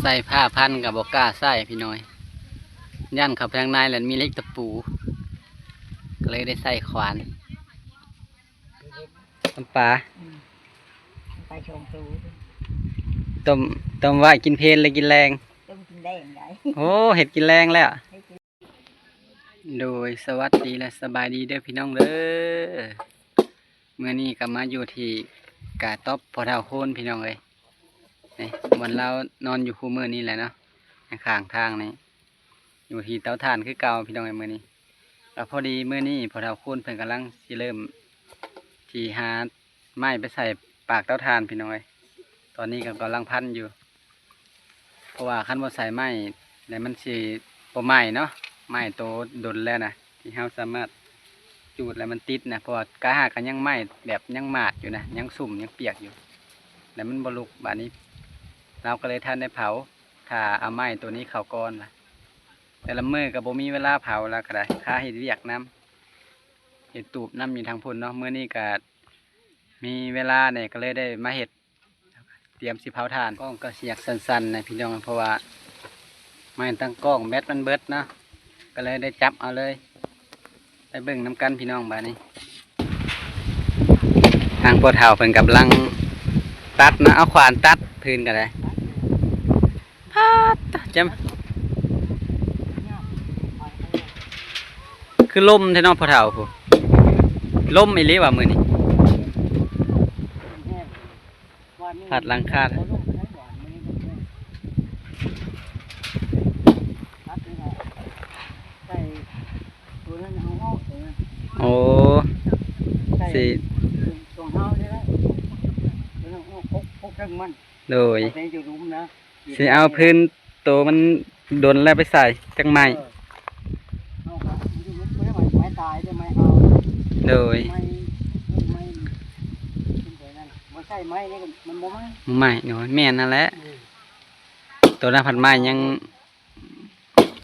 ໃສ່ຜ້າພັນກໍບໍ່ກ້າໃສ່ພີ່ນ້ອງ ຢ້ານເຂົ້າໄປທາງໃນແລ້ວມີເຫຼັກຕະປູ ກໍເລີຍໄດ້ໃສ່ຂວານຕົ້ມປາ ອືມ ໄປສອງໂຕ ຕົ້ມ ຕົ້ມໄວ້ກິນເພນ ຫຼື ກິນແລງ? ຕົ້ມກິນແລງໄດ໋. ໂອ້ ເຮັດກິນແລງແລ້ວ. ໂດຍ ສະຫວັດດີ ແລະ ສະບາຍດີເດີພີ່ນ້ອງເດີ. ມື້ນີ້ກໍມາຢູ່ທີ່ກະຕ໊ອບພໍ່ເຖົ້າໂຄນພີ່ນ້ອງເອີຍ. ນີ້ ບ່ອນລາວນອນຢູ່ຄູ່ມື້ນີ້ແຫຼະເນາະ ຂ້າງທາງນີ້ ຢູ່ທີ່ເຕົາຖ່ານຄືເກົ່າພີ່ນ້ອງເອີຍ. ມື້ນີ້ກໍພໍດີ ມື້ນີ້ພໍ່ເຖົ້າໂຄນເພິ່ນກຳລັງຊິເລີ່ມທີ່ຫາໄມ້ໄປໃສ່ປາກເຕົາຖ່ານພີ່ນ້ອງເອີຍ. ຕອນນີ້ກໍກຳລັງພັນຢູ່ ເພາະວ່າຄັນບໍ່ໃສ່ໄມ້ແລ້ວມັນຊິບໍ່ໄໝ້ເນາະ ໄໝ້ໂຕດົນແລ້ວນະ ທີ່ເຮົາສາມາດຈູດແລ້ວມັນຕິດນະ ເພາະວ່າກະຫາກກໍຍັງໄໝ້ແບບຍັງໝາດຢູ່ນະ ຍັງຊຸ່ມຍັງປຽກຢູ່ ແລ້ວມັນບໍ່ລຸກ. ບາດນີ້ລາວກໍເລີຍທັນໄດ້ເຜົາ ຖ້າເອົາໄມ້ໂຕນີ້ເຂົ້າກ່ອນວ່າ ແຕ່ລະມື້ກໍບໍ່ມີເວລາເຜົາ ລາວກໍໄດ້ຄາເຮັດວຽກນຳ ເຮັດຕູບນຳຢູ່ທາງພຸ້ນເນາະ. ມື້ນີ້ກໍມີເວລາແດ່ ກໍເລີຍໄດ້ມາເຮັດ ຕຽມຊິເຜົາຖ່ານ. ກ້ອງກໍສຽກສັ້ນໆນະພີ່ນ້ອງ ເພາະວ່າໄມ້ຕັ້ງກ້ອງແບັດມັນເບິດເນາະ ກໍເລີຍໄດ້ຈັບເອົາເລີຍ. ໄປເບິ່ງນຳກັນພີ່ນ້ອງ ບາດນີ້ ທາງພໍ່ເຖົ້າເພິ່ນກຳລັງຕັດນະ ເອົາຂວານຕັດພື້ນກໍໄດ້. ພາດ ຈຳ ຄືລົມແທ້ເນາະພໍ່ເຖົ້າ ຜູ້ ລົມອີ່ຫຼີວ່າມື້ນີ້ ພັດຫຼັງຄາ. ໂອ້ ຊິ ໂດຍ ຊິເອົາພື້ນໂຕມັນດົນແລ້ວໄປໃສ່ຈັກໄມ້. ໂດຍ ບໍ່ໃຊ້ໄມ້ນີ້ມັນບໍ່ໄໝ້ ບໍ່ໄໝ້ ໂດຍ ແມ່ນຫັ້ນແຫຼະ. ໂຕນັ້ນພັດໄມ້ຍັງ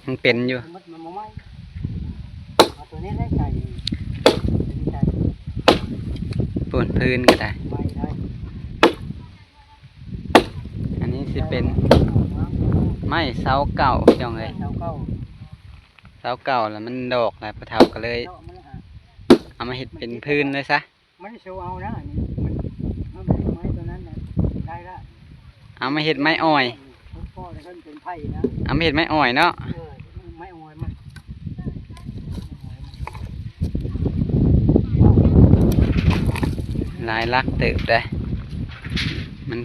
ຍັງເປັນຢູ່ ມັນບໍ່ໄໝ້ ເອົາໂຕນີ້ໄດ້ໃສ່ ໂຕນີ້ໃສ່ ປູນພື້ນກໍໄດ້ ໄມ້ໄດ້. ອັນນີ້ຊິເປັນໄມ້ເສົາເກົ່າພີ່ນ້ອງເອີຍ ເສົາເກົ່າ ເສົາເກົ່າແລ້ວມັນດອກແລ້ວ ພໍ່ເຖົ້າກໍເລີຍເອົາມາເຮັດເປັນພື້ນເລີຍຊະ. ມັນຊິເອົານະ ອັນນີ້ມັນ ມັນເປັນໄມ້ຕົວນັ້ນນະ ໄດ້ລະ ເອົາມາເຮັດໄມ້ອອຍ ເອົາມາເຮັດໄມ້ອອຍເນາະ. ເອີ ໄມ້ອອຍມັນ ຫຼາຍຫຼັກເຕີບເດ້ ມັນ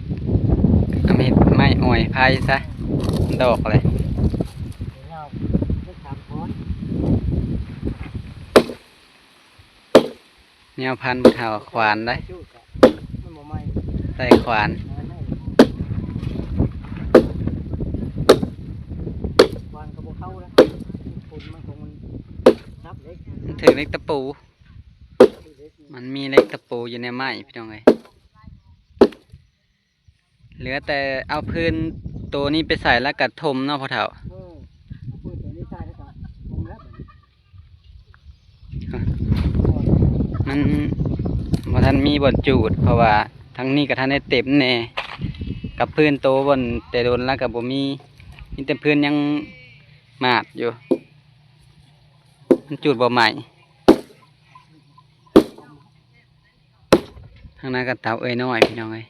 ເອົາມາເຮັດໄມ້ອອຍໄຜ່ຊະ ມັນດອກເລີຍ. ແນວພັນເຖົ້າຂວານໄດ໋ ໃສ່ຂວານ ມັນຖືກເຫຼັກຕະປູ ມັນມີເຫຼັກຕະປູຢູ່ໃນໄມ້ພີ່ນ້ອງເອີຍ. ເຫຼືອແຕ່ເອົາພື້ນໂຕນີ້ໄປໃສ່ແລ້ວກະຖົມເນາະພໍ່ເຖົ້າ. ເອີ ເອົາພື້ນໂຕນີ້ໃສ່ແລ້ວກະຖົມແລ້ວບາດນີ້ ມັນບໍ່ທັນມີບ່ອນຈູດ ເພາະວ່າທາງນີ້ກະທັນໄດ້ເຕັມແດ່ ກັບພື້ນໂຕບ່ອນແຕ່ດົນແລ້ວກະບໍ່ມີ ມີແຕ່ພື້ນຍັງໝາດຢູ່ ມັນຈູດບໍ່ໄໝ້. ທາງນັ້ນກໍເຕົາເອື້ອຍນ້ອຍພີ່ນ້ອງເອີຍ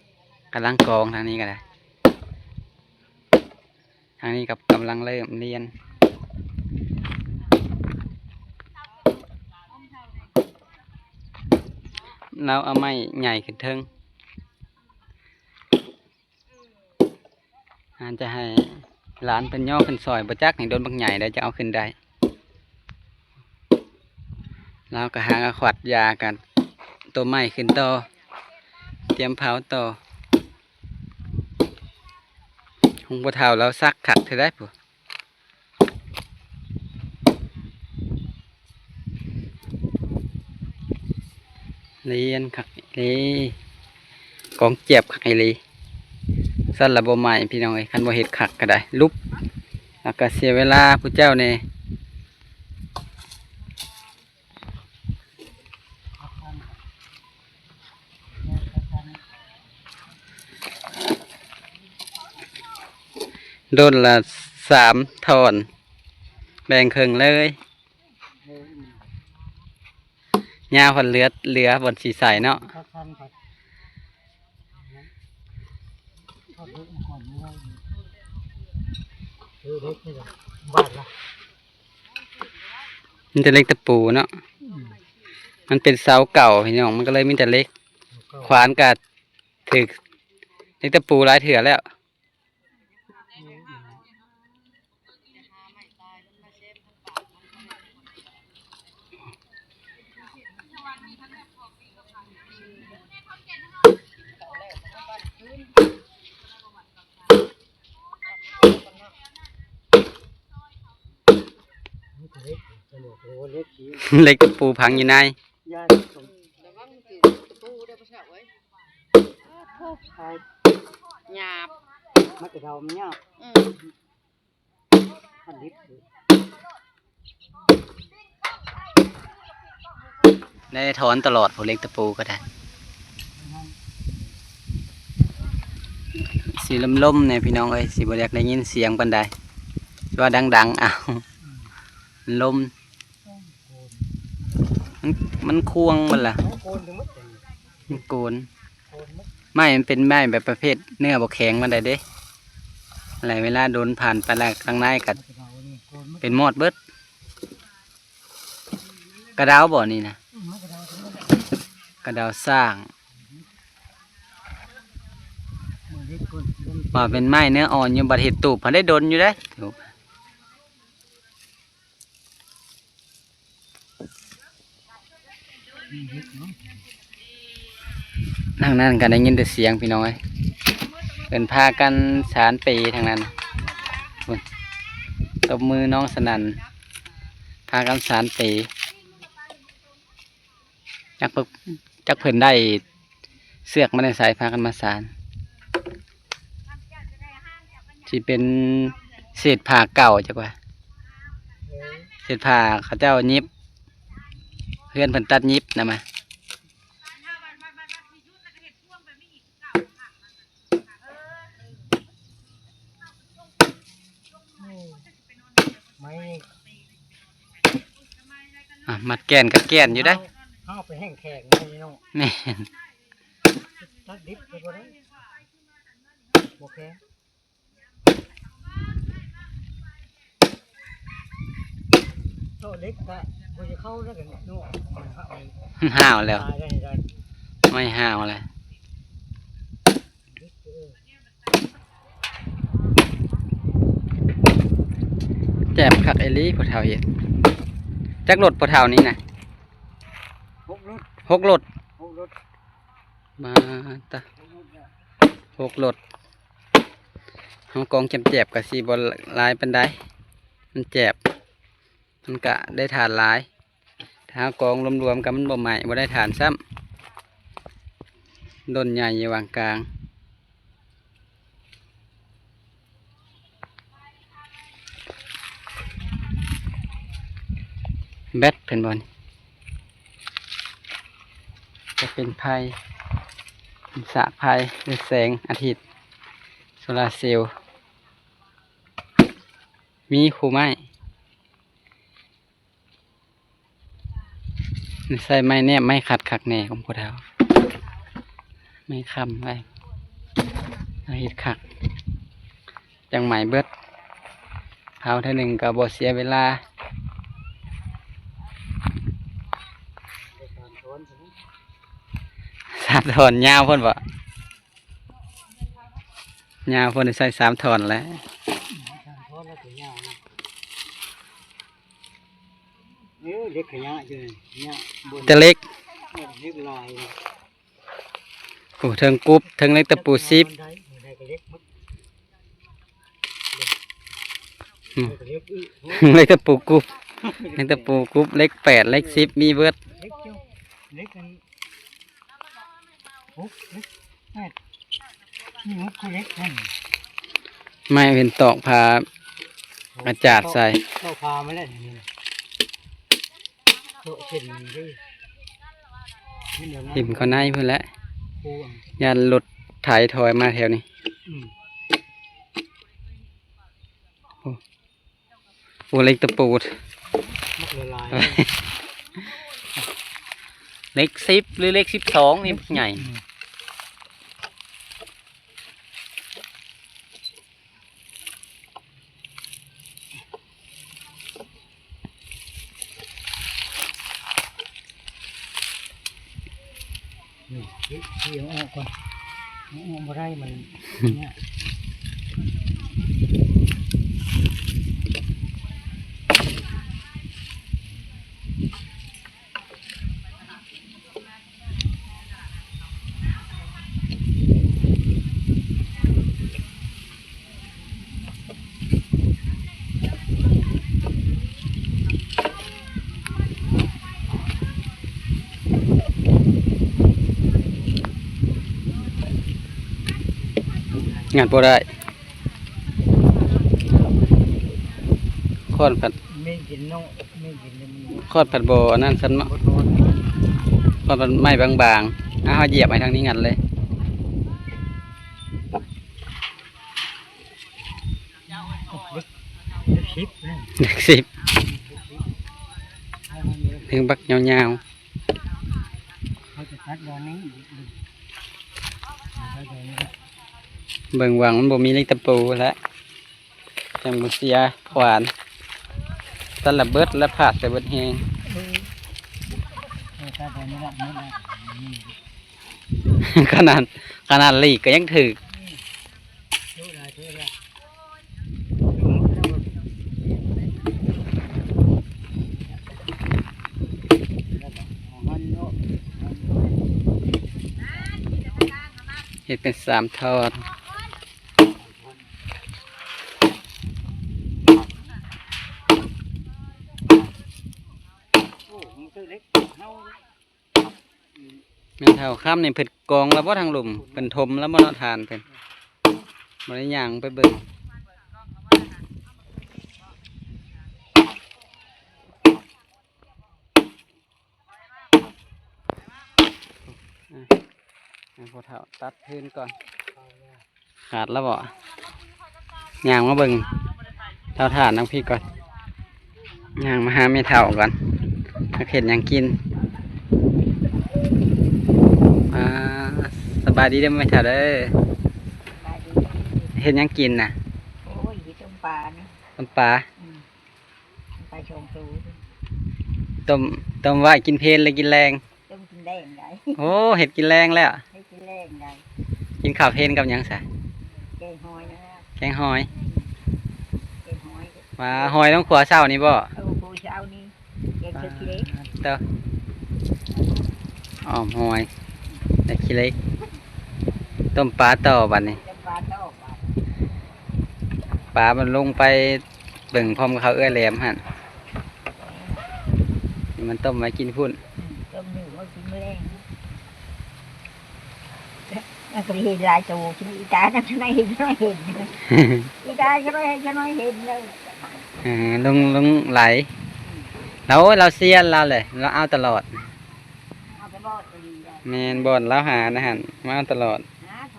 ກຳລັງກອງ ທາງນີ້ກໍໄດ້ ທາງນີ້ກໍກຳລັງເລີ່ມລຽນ ລາວເອົາໄມ້ໃຫຍ່ຂຶ້ນເທິງ. ອາດຈະໃຫ້ຫຼານເພິ່ນຍໍຂຶ້ນຊ່ອຍ ບໍ່ຈັກນີ້ ໂດນບັກໃຫຍ່ໄດ໋ ຈະເອົາຂຶ້ນໄດ້. ລາວກໍຫາກະຂວັດຢາກັນ ຕົ້ນໄມ້ຂຶ້ນຕໍ່ ຕຽມເຜົາຕໍ່. ຫົງພໍ່ເຖົ້າລາວສັກຄັກເທື່ອໃດ໋ພຸ້ນ. ລຽນຄັກອີ່ຫຼີ ກອງຈຽບຄັກອີ່ຫຼີ. ຊັ້ນລະບໍ່ໄໝ້ພີ່ນ້ອງເອີຍ ຄັນບໍ່ເຮັດຄັກກໍໄດ້ ຫຼຸບ ແລ້ວກໍເສຍເວລາຜູ້ເຈົ້າແດ່. ເ ດົນລະສາມທ່ອນ ແບ່ງເຄິ່ງເລີຍ. ຍາວພັດເຫຼືອ ເຫຼືອບ່ອນຊິໃສ່ເນາະ. ມີແຕ່ເຫຼັກຕະປູເນາະ. ອືມ ມັນເປັນເສົາເກົ່າພີ່ນ້ອງ ມັນກໍເລີຍມີແຕ່ເຫຼັກ. ເສົາເກົ່າ ຂວານກໍຖືກເຫຼັກຕະປູຫຼາຍເທື່ອແລ້ວ. ເຫຼັກຕະປູຝັງຢູ່ໃນ. ຢ່າ ລະວັງມັນຖືກຕະປູເດີ ພະເຈົ້າເອີຍ. ໂອ້ ຍາບ ມັນກະເດົາ ມັນຍາບ. ອືມ ຄັນດິບ ໄດ້ຖອນຕະຫຼອດ ພວກເຫຼັກຕະປູກໍໄດ້. ຊິລົມໆແດ່ພີ່ນ້ອງເອີຍ ຊິບໍ່ຢາກໄດ້ຍິນສຽງປານໃດ ວ່າດັງໆ ອ້າວ ມັນລົມ. ມັນ ມັນຄວງໝົດລະ ມັນໂກນ ມັນໂກນ. ໄມ້ມັນເປັນໄມ້ແບບປະເພດເນື້ອບໍ່ແຂງປານໃດເດ້ ແລ້ວເວລາດົນຜ່ານໄປແລ້ວ ຂ້າງໃນກໍເປັນມອດເບິດ. ກະດາວບໍ່ນີ້ນະ? ກະດາວຊ້າງ. ວ່າເປັນໄມ້ເນື້ອອ່ອນຢູ່ ບັດເຮັດຕູບພັດໄດ້ດົນຢູ່ເດ້. ທາງນັ້ນກໍໄດ້ຍິນແຕ່ສຽງພີ່ນ້ອງເອີຍ ເພິ່ນພາກັນສານເປທາງນັ້ນ. ພຸ້ນ ຕົບມືນ້ອງສະໜັ່ນ ພາກັນສານເປ. ຈັກເພິ່ນ ຈັກເພິ່ນໄດ້ເຊືອກມາແຕ່ໃສ ພາກັນມາສານ. ຊິເປັນເສດຜ້າເກົ່າຈັກວ່າ ເສດຜ້າເຂົາເຈົ້າຫຍິບ ເຮືອນເພິ່ນຕັດຫຍິບນຳມາ. ໄມ້ ອ່ະ ມັດແກ່ນກໍແກ່ນຢູ່ໄດ໋. ເຮົາ ເຮົາໄປແຫ້ງແຂງເນາະພີ່ນ້ອງ. ແມ່ນ ຕັດດິບກໍບໍ່ໄດ້ ບໍ່ແຂງ. ເຈາະເຫຼັກກະບໍ່ຈະເຂົ້າແລ້ວກັນເນາະ. ມັນຫ້າວແລ້ວ ຕາຍໄດ້ ໄດ້ ໄມ້ຫ້າວແລ້ວ. ແຈບຄັກອີ່ຫຼີພໍ່ເຖົ້າເຮັດ. ຈັກລົດພໍ່ເຖົ້ານີ້ນະ? ຫົກລົດ ຫົກລົດ ຫົກລົດ. ມາຕະ ຫົກລົດ. ເຮົາກອງແຈບໆ ກໍຊິບໍ່ຫຼາຍປານໃດ ມັນແຈບ ມັນກະໄດ້ຖ່ານຫຼາຍ. ຖ້າເຮົາກອງລວມໆ ກໍມັນບໍ່ໄໝ້ ບໍ່ໄດ້ຖ່ານຊ້ຳ. ດົນໃຫຍ່ຢູ່ຫວ່າງກາງ. ແບັດເພິ່ນບໍ່ນີ້ ຈະເປັນໄຟ ສາກໄຟ ແລະ ແສງອາທິດ ໂຊລາເຊວ ມີຄູ່ໄມ້. ໃສ່ໄມ້ແນບໄມ້ຂັດຄັກແນ່ຂອງຜູ້ເຖົ້າ ໄມ້ຄ້ຳໄວ້ ເຮັດຄັກ ຈັ່ງໄໝ້ເບິດ. ເຜົາເທື່ອໜຶ່ງກໍບໍ່ເສຍເວລາ. ສາມທ່ອນຍາວພຸ້ນບໍ? ຍາວພຸ້ນ ໃສ່ສາມທ່ອນແຫຼະ. ສາມທ່ອນແລ້ວກໍຍາວນະ. ເອີ ເຫຼັກຂະຍະຢູ່ນີ້ ຂະຍະ ແຕ່ເຫຼັກ ເອີ ເຫຼັກຫຼາຍນະ. ໂອ້ ເທິງກຸບ ເທິງເຫຼັກຕະປູສິບ. ອືມ ເຫຼັກຕະປູກຸບ ເຫຼັກຕະປູກຸບ ເຫຼັກແປດ ເຫຼັກສິບ ມີເບິດ. ເຫຼັກເຈົ້າ ເຫຼັກອັນ ຫົກ ເຫຼັກແປດ ນີ້ຫົກ ເຫຼັກນັ້ນ ໄມ້ເພິ່ນຕອກຜ້າ ອາຈາດໃສ່ ຕອກຜ້າມາແລ້ວນີ້ ເຈາະເສັ້ນນີ້ເດ້ ຖິ້ມເຂົ້າໃນພຸ້ນແຫຼະ. ໂອ້ ຢ້ານລົດໄຖຖອຍມາແຖວນີ້. ອືມ. ໂອ້ ເຫຼັກຕະປູ ບັກຫຼາຍໆ ເຫຼັກສິບ ຫຼື ເຫຼັກສິບສອງນີ້ບັກໃຫຍ່. ອືມ ນີ້ ຊິ ຊິເອົາອອກກ່ອນ ເອົາອອກບໍ່ໄດ້ ມັນຍາກ. ງັດບໍ່ໄດ້. ຄ້ອນພັດ ມີກິນເນາະ ມີກິນແຕ່ມັນ ຄ້ອນພັດບໍ່ອັນນັ້ນຊ້ຳເນາະ ບໍ່ທອດ ຄ້ອນພັດໄມ້ບາງໆ. ອ່າ ເຮົາຢຽບໃຫ້ທາງນີ້ງັດເລີຍ. ເຫຼັກສິບນະ ເຫຼັກສິບ ເຖິງບັກຍາວໆ. ເຂົາຈະຕັດບ່ອນນີ້ ເບິ່ງຫວັງມັນບໍ່ມີເຫຼັກຕະປູແຫຼະ ຈັ່ງບໍ່ເສຍຂວານ. ຕັດລະເບິດລະພາດໃສ່ເບິດແຮງ. ເອີ ເອີ ຕັດບ່ອນນີ້ລະ ໝົດລະ. ຂະໜາດ ຂະໜາດຫຼີກກໍຍັງຖືກ. ເຮັດເປັນສາມທ່ອນ. ແມ່ເຖົ້າຄຳນີ້ເພິ່ນກອງແລ້ວບໍ່ທາງລຸ່ມ? ເພິ່ນຖົມແລ້ວບໍ່ເນາະ ຖ່ານເພິ່ນ? ບໍ່ໄດ້ຍ່າງໄປເບິ່ງ. ອ່ະ ໃຫ້ພໍ່ເຖົ້າຕັດພື້ນກ່ອນ. ຂາດແລ້ວບໍ່? ຍ່າງມາເບິ່ງເຕົາຖ່ານທາງພີ້ກ່ອນ. ຍ່າງມາຫາແມ່ເຖົ້າກ່ອນ ຈັກເຮັດຫຍັງກິນ. ອ່າ ສະບາຍດີເດີແມ່ເຖົ້າເດີ. ສະບາຍດີ. ເຮັດຫຍັງກິນນະ? ໂອ້ຍ ຕົ້ມປານະ. ຕົ້ມປາ? ອືມ. ໄປສອງໂຕ. ຕົ້ມ ຕົ້ມໄວ້ກິນເພນ ຫຼື ກິນແລງ? ຕົ້ມກິນແລງໄດ໋. ໂອ້ ເຮັດກິນແລງແລ້ວ. ເຮັດກິນແລງໄດ໋. ກິນເຂົ້າເພນກັບຫຍັງຊະ? ແກງຫອຍນະ. ແກງຫອຍ. ແກງຫອຍ. ວ່າຫອຍຕ້ອງຂົ້ວເຊົ້ານີ້ບໍ່? ເອີ ຂົ້ວເຊົ້ານີ້. ແກງເທື່ອຂີ້ເຫຼັກ. ເຕົາ ອ້ອມຫອຍ ແລະ ຂີ້ເຫຼັກ. ຕົ້ມປາຕໍ່ບັດນີ້. ຕົ້ມປາຕໍ່ບັດ. ປາມັນລົງໄປ ເບິ່ງພ້ອມເຂົາເອື້ອຍແຫຼມຫັ້ນ ມັນຕົ້ມໄວ້ກິນພຸ້ນ. ອືມ ຕົ້ມໜູໄວ້ກິນມື້ແລງ. ມັນກໍໄດ້ເຫັນຫຼາຍໂຕ ອີຕານັ້ນຈະໄດ້ເຫັນ ຈະໄດ້ເຫັນ ອີຕາຈະໄດ້ເຫັນ ຈະໄດ້ເຫັນເລີຍ. ເອີ ລົງ ລົງຫຼາຍ. ອືມ ລາວ ໂອ້ຍ ລາວຊຽນລາວແຫຼະ ລາວເອົາຕະຫຼອດ. ເອົາຕະຫຼອດອີ່ຫຼີແຫຼະ. ແມ່ນ ບ່ອນລາວຫານະຫັ້ນ ມາເອົາຕະຫຼອດ. ຫາໂທ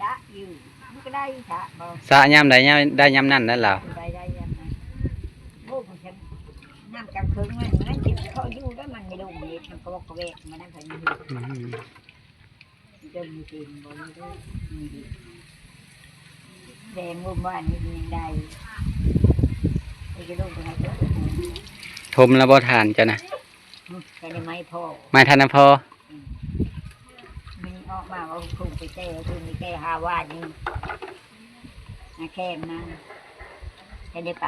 ດະຢູ່ ມັນກໍໄດ້ສະບໍ່? ສະຍາມໃດ ຍາມ ໄດ້ຍາມນັ້ນແຫຼະລາວ. ໄດ້ ໄດ້ຍາມນັ້ນ. ໂອ້ ມັນຈະ ນ້ຳກາງເຄີງມັນ ມັນຊິພໍຢູ່ໄດ້ ມັນມີລົມເຮັດ ມັນກໍວອກກະແວກ ມັນນັ້ນໄປນີ້. ອືມ ຈະມີເປັນບໍ່? ມີເດ້ ແດງມື້ວານນີ້ຍັງໄດ້ ໄປກະໂດດໄປໃນຕົ້ນ. ຖົມແລ້ວບໍ່ຖ່ານເຈົ້ານະ? ອືມ ໄປໃນໄມ້ພໍ ໄມ້ທ່ານນະພໍ. ອືມ ມັນອອກມາວ່າ ເພິ່ນໄປແກ່ ເພິ່ນໄປແກ່ຫາວານນີ້ ຫາແຄມນະ ຈະໄດ້ໄປ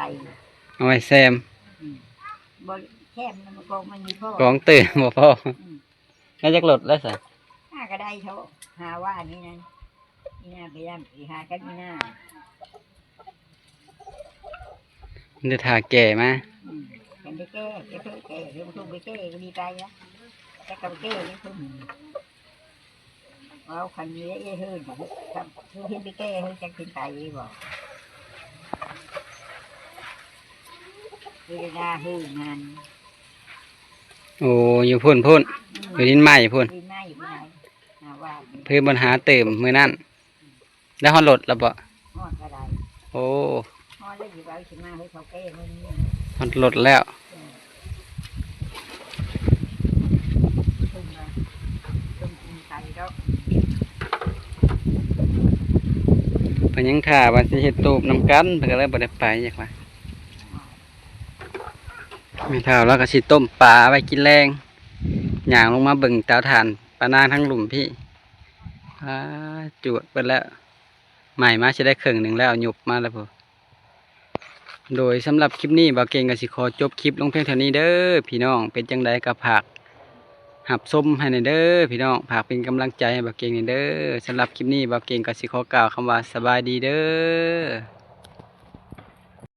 ເອົາໄວ້ແຊມ. ອືມ ບໍ່ ແຄມນະ ມັນກໍມັນມີພໍ ກອງຕື່ມບໍ່ພໍ. ອືມ ໄດ້ຈັກລົດແລ້ວຊະ? ຫາກໍໄດ້ເທາະ ຫາວ່ານີ້ນັ້ນ ອີ່ໜ້າໄປຢ້ຳ ຊິຫາກັນອີ່ໜ້າ ມັນຈະຖ້າແກ່ມາ. ອືມ ຄັນໄດ້ແກ່ ໄປເຖາະແກ່ ເຮັດບໍ່ຖືກໄປແກ່ກໍດີໄປລະ ແຕ່ກໍໄປແກ່ຍັງເພິ່ນ ເວົ້າຄັນມີເອື້ອຍເຮີນ ຄັນເພິ່ນໄປແກ່ ເຮີນຈັກເປັນໄປບໍ່ ເວລາເຮີນນັ້ນ. ໂອ້ ຢູ່ພຸ້ນ ພຸ້ນ ອືມ ຢູ່ດິນໃໝ່ພຸ້ນ ດິນໃໝ່ພຸ້ນ ຫາວ່າ ເພິ່ນບໍ່ຫາຕື່ມມື້ນັ້ນ. ໄດ້ຮອດລົດແລ້ວບໍ່? ຮອດກໍໄດ້ ໂອ້ ພໍແລ້ວ ຊິເວົ້າຊິມາໃຫ້ເຂົາແກ້ມື້ນີ້ ຮອດລົດແລ້ວ. ເອີ ເພິ່ນວ່າ ເພິ່ນກິນໄກ່ດອກ ເພິ່ນຍັງຖ້າວ່າຊິເຮັດຕູບນຳກັນ ເພິ່ນກໍເລີຍບໍ່ໄດ້ໄປ ຢາກວ່າ ແມ່ເຖົ້າລາວກໍຊິຕົ້ມປາໄວ້ກິນແລງ. ຍ່າງລົງມາເບິ່ງເຕົາຖ່ານປານາງທາງລຸ່ມພີ້ ອາ ຈວດເບິດແລ້ວ. ໄໝ້ມາຊິໄດ້ເຄິ່ງໜຶ່ງແລ້ວ ຍຸບມາແລ້ວພຸ້ນ. ໂດຍ ສຳລັບຄລິບນີ້ ບ່າວເກັ່ງກໍຊິຂໍຈົບຄລິບລົງພຽງເທົ່ານີ້ເດີພີ່ນ້ອງ. ເປັນຈັ່ງໃດກໍຝາກຮັບຊົມໃຫ້ແດ່ເດີພີ່ນ້ອງ, ຝາກເປັນກຳລັງໃຈໃຫ້ບ່າວເກັ່ງແດ່ເດີ. ສຳລັບຄລິບນີ້ ບ່າວເກັ່ງກໍຊິຂໍກ່າວຄຳວ່າ ສະບາຍດີເດີ.